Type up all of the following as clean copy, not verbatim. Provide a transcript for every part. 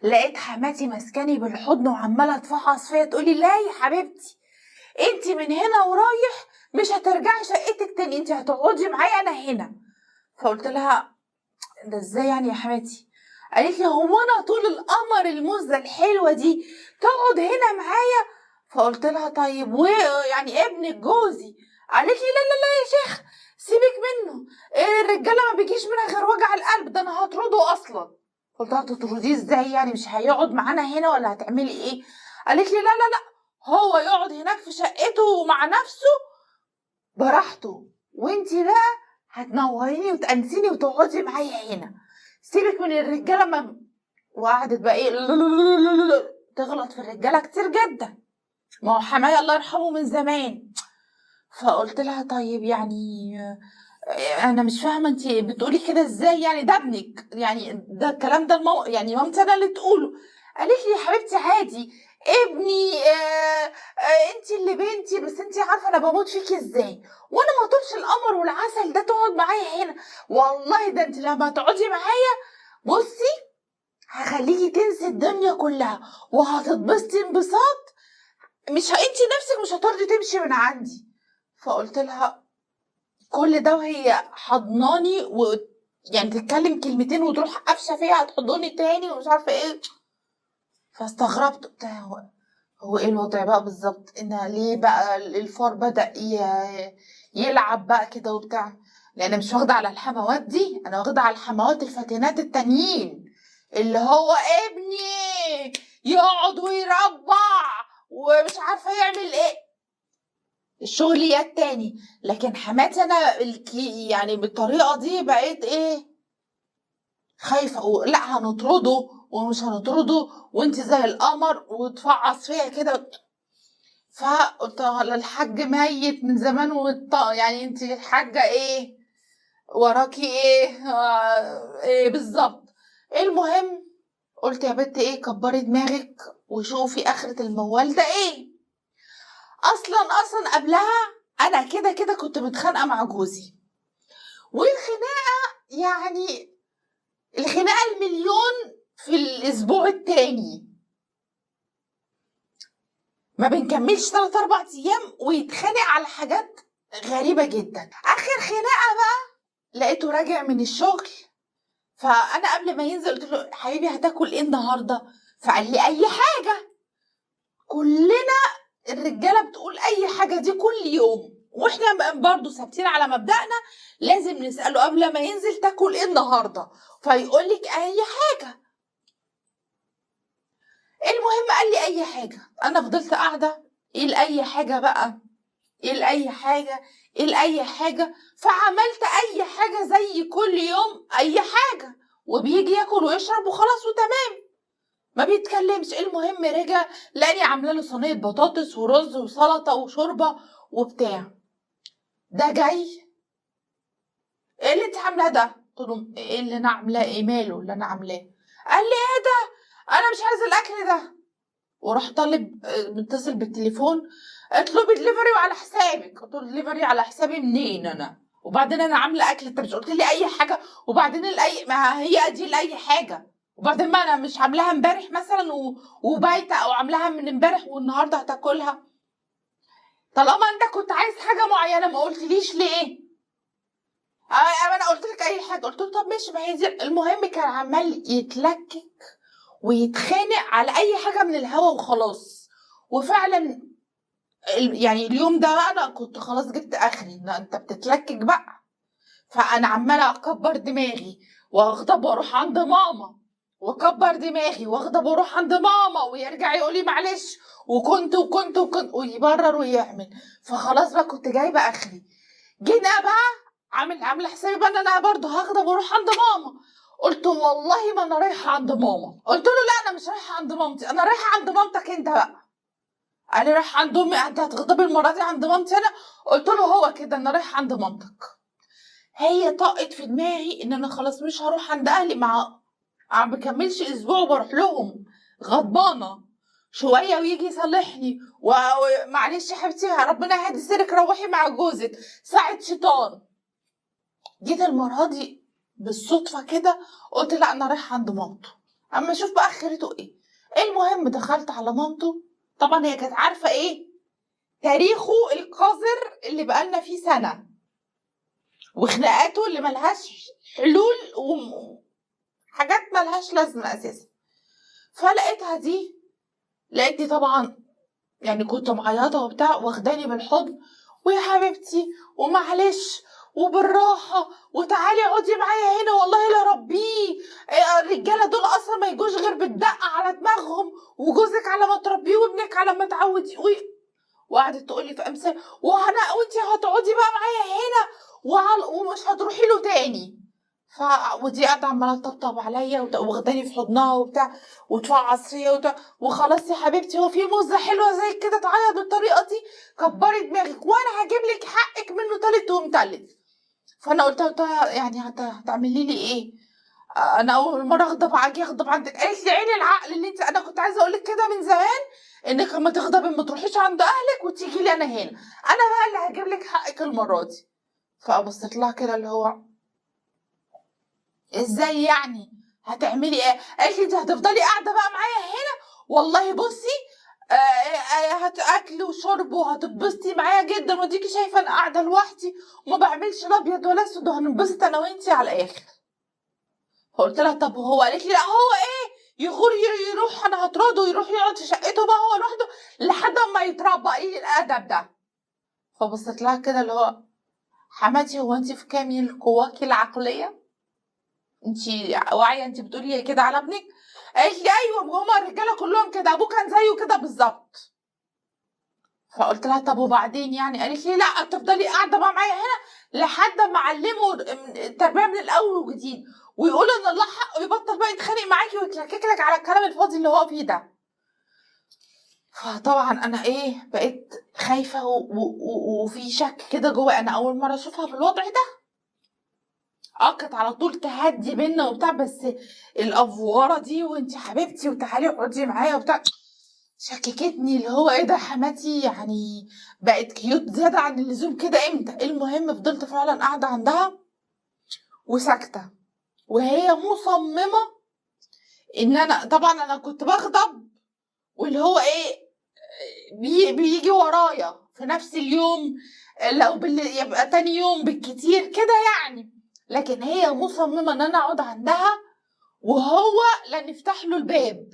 لقيت حماتي ماسكاني بالحضن وعماله تفحص فيا، تقولي لا يا حبيبتي انت من هنا ورايح مش هترجعي شقتك تاني، انت هتقعدي معايا انا هنا. فقلت لها ده ازاي يعني يا حماتي؟ قالت لي هو انا طول القمر المزة الحلوة دي تقعد هنا معايا؟ فقلت لها طيب ويعني ابنك جوزي؟ قالت لي لا لا لا يا شيخ سيبك منه، الرجالة ما بيجيش منها غير وجع القلب، ده انا هطرده اصلا. قلت لها تطرديه ازاي يعني، مش هيقعد معانا هنا ولا هتعملي ايه؟ قالت لي لا لا لا، هو يقعد هناك في شقته ومع نفسه براحته، وانتي بقى هتنوريني وتأنسيني وتقعدي معايا هنا، سيبك من الرجالة. ما وقعدت بقى ايه تغلط في الرجالة كتير جدا، ما هو حماية الله يرحمه من زمان. فقلت لها طيب يعني انا مش فاهمه انت بتقولي كده ازاي، يعني ده ابنك، يعني ده الكلام ده يعني مامتي انا اللي تقوله. قالت لي يا حبيبتي عادي ابني، انت اللي بنتي، بس انت عارفه انا بموت فيكي ازاي، وانا ما طولش القمر والعسل ده تقعد معايا هنا، والله ده انت لما تقعدي معايا بصي هخليكي تنسي الدنيا كلها وهتتبسطي انبساط مش انت نفسك مش هترضي تمشي من عندي. فقلت لها كل ده وهي حضناني و يعني تتكلم كلمتين وتروح قافشه فيها هتحضني تاني ومش عارفه ايه. فاستغربت، قلت لها هو ايه الوضع بقى بالظبط، ان ليه بقى الفار بدأ يلعب بقى كده وبتاع، لان مش واخده على الحموات دي، انا واخده على الحموات الفاتنات التانيين اللي هو ابني يقعد ويربع ومش عارفه يعمل ايه الشغليات تاني. لكن حماتي انا يعني بالطريقة دي بقيت ايه خايفة، لا هنطرده ومش هنطرده وانت زي القمر وتفعص فيها كده. فقلت لها الحاج ميت من زمان يعني انت الحاجة ايه وراكي ايه ايه بالظبط. المهم قلت يا بنت ايه كبري دماغك وشوفي اخرة الموال ده ايه. اصلا قبلها انا كده كده كنت متخانقه مع جوزي، والخناقه يعني الخناقة المليون في الاسبوع التاني، ما بنكملش 3 4 ايام ويتخانق على حاجات غريبة جدا. اخر خناقه بقى لقيته راجع من الشغل، فانا قبل ما ينزل قلت له حبيبي هتاكل ايه النهارده؟ فقال لي اي حاجة. كلنا الرجالة بتقول اي حاجة دي كل يوم، واحنا برضو ثابتين على مبدأنا لازم نسأله قبل ما ينزل تاكل ايه النهارده، فيقول لك اي حاجة. المهم قال لي اي حاجة، انا فضلت قاعدة ايه لاي حاجة بقى، ايه لاي حاجة، ايه لاي حاجة، فعملت اي حاجة زي كل يوم اي حاجة، وبيجي ياكل ويشرب وخلاص وتمام ما بيتكلمش. المهم رجع لاني عامله له صينية بطاطس ورز وسلطة وشوربه وبتاع. ده جاي ايه اللي انت عاملاه ده؟ قلت له ايه اللي انا عاملاه؟ ايه ماله اللي انا عاملاه؟ قال لي ايه ده؟ انا مش عايز الاكل ده. وراح طالب متصل بالتليفون اطلبي دليفري وعلى حسابك. قلت له دليفري على حسابي منين انا؟ وبعدين انا عامله اكل، انت مش قلت لي اي حاجة؟ وبعدين الاي ما هي دي لاي حاجة، وبعدين ما انا مش عاملاها امبارح مثلا وبايته او عاملاها من امبارح والنهارده هتاكلها. طالما انت كنت عايز حاجة معينة ما قلتليش ليه؟ انا قلت لك اي حاجة. قلت له طب ماشي ما هي دي. المهم كان عمال يتلكك ويتخانق على اي حاجة من الهوا وخلاص. وفعلا يعني اليوم ده انا كنت خلاص جبت اخري، انت بتتلكك بقى. فانا عماله اكبر دماغي واغضب واروح عند ماما، واكبر دماغي واغضب واروح عند ماما، ويرجع يقول لي معلش وكنت وكنت وكنت ويبرر ويعمل. فخلاص بقى كنت جايبه اخري. جينا بقى عامله حسابي بقى ان انا برضه هغضب واروح عند ماما. قلت والله ما انا رايحة عند ماما. قلت له لا انا مش رايحة عند مامتي، انا رايحة عند مامتك انت بقى. قال لي رايحة عند امي، انت هتغضبي المرة دي عند مامتي انا؟ قلت له هو كده انا رايحة عند مامتك. هي طاقت في دماغي ان انا خلاص مش هروح عند اهلي، مع ما بكملش اسبوع وبروح لهم غضبانه شوية ويجي يصالحني ومعلش يا حبيبتي ربنا يهدي سرك روحي مع جوزك ساعة شيطان. جيت المرة دي بالصدفة كده قلت لا انا رايحة عند مامته، اما اشوف بقى اخرته ايه. المهم دخلت على مامته، طبعا هي كانت عارفه ايه تاريخه القذر اللي بقالنا فيه سنة وخناقاته اللي ملهاش حلول وحاجات ملهاش لازمه اساسا. فلقيتها دي، لقيتني طبعا يعني كنت معيطه وبتاع، واخداني بالحضن ويا حبيبتي ومعلش وبالراحه وتعالي اقعدي معايا هنا والله لا ربيه، الرجالة دول اصلا ما يجوش غير بالدقه على دماغهم، وجوزك على ما تربيه وابنك على ما تعودي. وقعدت تقولي في امثال وهنا وانتي هتقعدي بقى معايا هنا ومش هتروحي له تاني. ودي قاعدة عماله تطبطب عليا واخداني في حضنها وبتاع وتفعص فيا وخلاص يا حبيبتي هو في موزة حلوة زي كده تعيط بالطريقة دي، كبري دماغك وانا هجيب لك حقك منه تالت ومتلت. فانا قلت لها يعني هتعملي لي ايه؟ انا اول مرة اغضب اجي اغضب عندك. قالت لي عين العقل اللي انت، انا كنت عايزه اقول لك كده من زمان انك لما تغضبي ما تروحيش عند اهلك وتيجي لي انا هنا، انا بقى اللي هجيب لك حقك المرة دي. فبصيت لها كده اللي هو ازاي يعني هتعملي ايه؟ قالت لي انت هتفضلي قاعدة بقى معايا هنا والله، بصي هتاكلي وشرب وهتتبسطي معايا جدا، وديكي شايفه انا قاعدة لوحدي وما بعملش لا ابيض ولا اسود، وهننبسط انا وانتي على الاخر. فقلت لها طب هو؟ قالت لي لا هو ايه يغور يروح، انا هطرده يروح يقعد في شقته بقى هو لوحده لحد ما يتربى، ايه الادب ده؟ فبصيت لها كده اللي هو حماتي هو انتي في كامل قواكي العقلية؟ انتي واعية انتي بتقولي كده على ابنك؟ قالت لي ايوه هما الرجالة كلهم كده، ابوه كان زيه كده بالظبط. فقلت لها طب وبعدين يعني؟ قالت لي لا تفضلي قاعدة بقى معايا هنا لحد ما اعلمه التربية من الاول وجديد، ويقول ان الله حقه يبطل بقى يتخانق معاكي ويتلكك لك على الكلام الفاضي اللي هو فيه ده. فطبعا انا ايه بقيت خايفة وفي شك كده جوايا، انا اول مرة اشوفها بالوضع ده. كانت على طول تهدي بينا وبتاع، بس الافواره دي وانت حبيبتي وتعالي اقعدي معايا وبتاع شككتني اللي هو ايه ده حماتي يعني بقت كيوت زيادة عن اللزوم كده امتى؟ المهم فضلت فعلا قاعدة عندها وساكته، وهي مصممه ان انا طبعا انا كنت بغضب واللي هو ايه بيجي ورايا في نفس اليوم، لو يبقى تاني يوم بالكتير كده يعني، لكن هي مصممه ان انا اقعد عندها وهو لا نفتح له الباب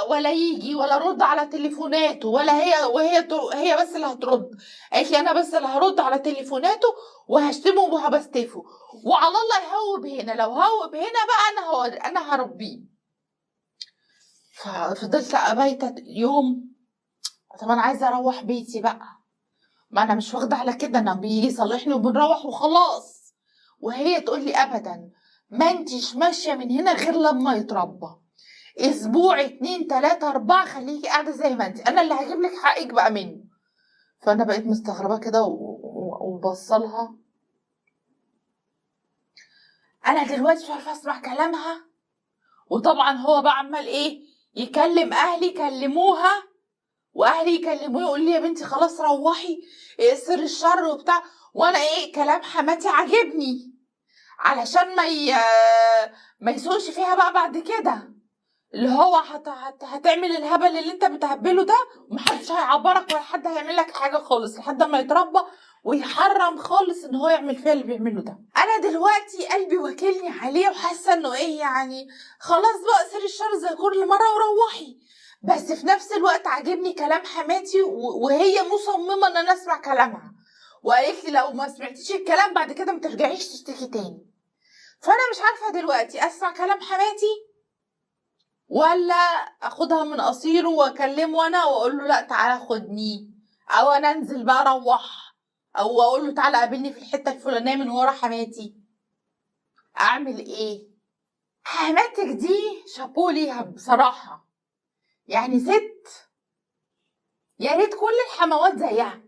ولا يجي ولا رد على تليفوناته ولا هي، وهي هي بس اللي هترد. قالت لي انا بس اللي هرد على تليفوناته وهشتمه وهبستفه وعلى الله يهوب هنا، لو هوب هنا بقى انا هربيه. ففضلت ابيت يوم. طب انا عايزه اروح بيتي بقى، ما انا مش واخده على كده، انا بيجي يصالحني وبنروح وخلاص. وهي تقول لي ابدا ما انتيش ماشية من هنا غير لما يتربى، اسبوع 2 3 4 خليكي قاعدة زي ما انت، انا اللي هجيب لك حقك بقى منه. فانا بقيت مستغربه كده وبصلها، انا دلوقتي مش عارفه اسمع كلامها. وطبعا هو بقى عمال ايه يكلم اهلي، كلموها واهلي يكلموه يقول لي يا بنتي خلاص روحي اقصر الشر وبتاع، وانا ايه كلام حماتي عاجبني علشان ما يسوقش فيها بقى بعد كده، اللي هو هتعمل الهبل اللي انت بتهبله ده ومحدش هيعبرك ولا حد هيعمل لك حاجة خالص لحد ما يتربى ويحرم خالص ان هو يعمل فيها اللي بيعمله ده. انا دلوقتي قلبي واكلني عليه وحاسه انه ايه يعني خلاص بقى سير الشر زي كل مرة وروحي، بس في نفس الوقت عاجبني كلام حماتي وهي مصممه ان انا اسمع كلامها، وقالت لي لو ما سمعتيش الكلام بعد كده ما ترجعيش تشتكي تاني. فانا مش عارفه دلوقتي اسمع كلام حماتي ولا اخدها من قصيرة واكلمه انا واقول له لا تعالى خدني، او انا انزل بقى اروح، او اقول له تعالى قابلني في الحتة الفلانية من ورا حماتي. اعمل ايه؟ حماتك دي شابو ليها بصراحة، يعني ست يا ريت كل الحموات زيها.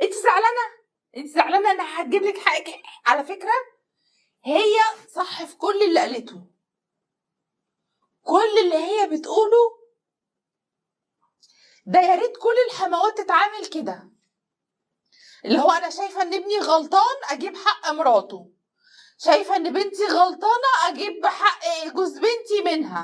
انت زعلانة؟ انت زعلانة انا هجيب لك حقك. على فكرة هي صح في كل اللي قالته، كل اللي هي بتقوله ده يا ريت كل الحموات تتعامل كده، اللي هو انا شايفه ان ابني غلطان اجيب حق مراته، شايفه ان بنتي غلطانة اجيب حق جوز بنتي منها.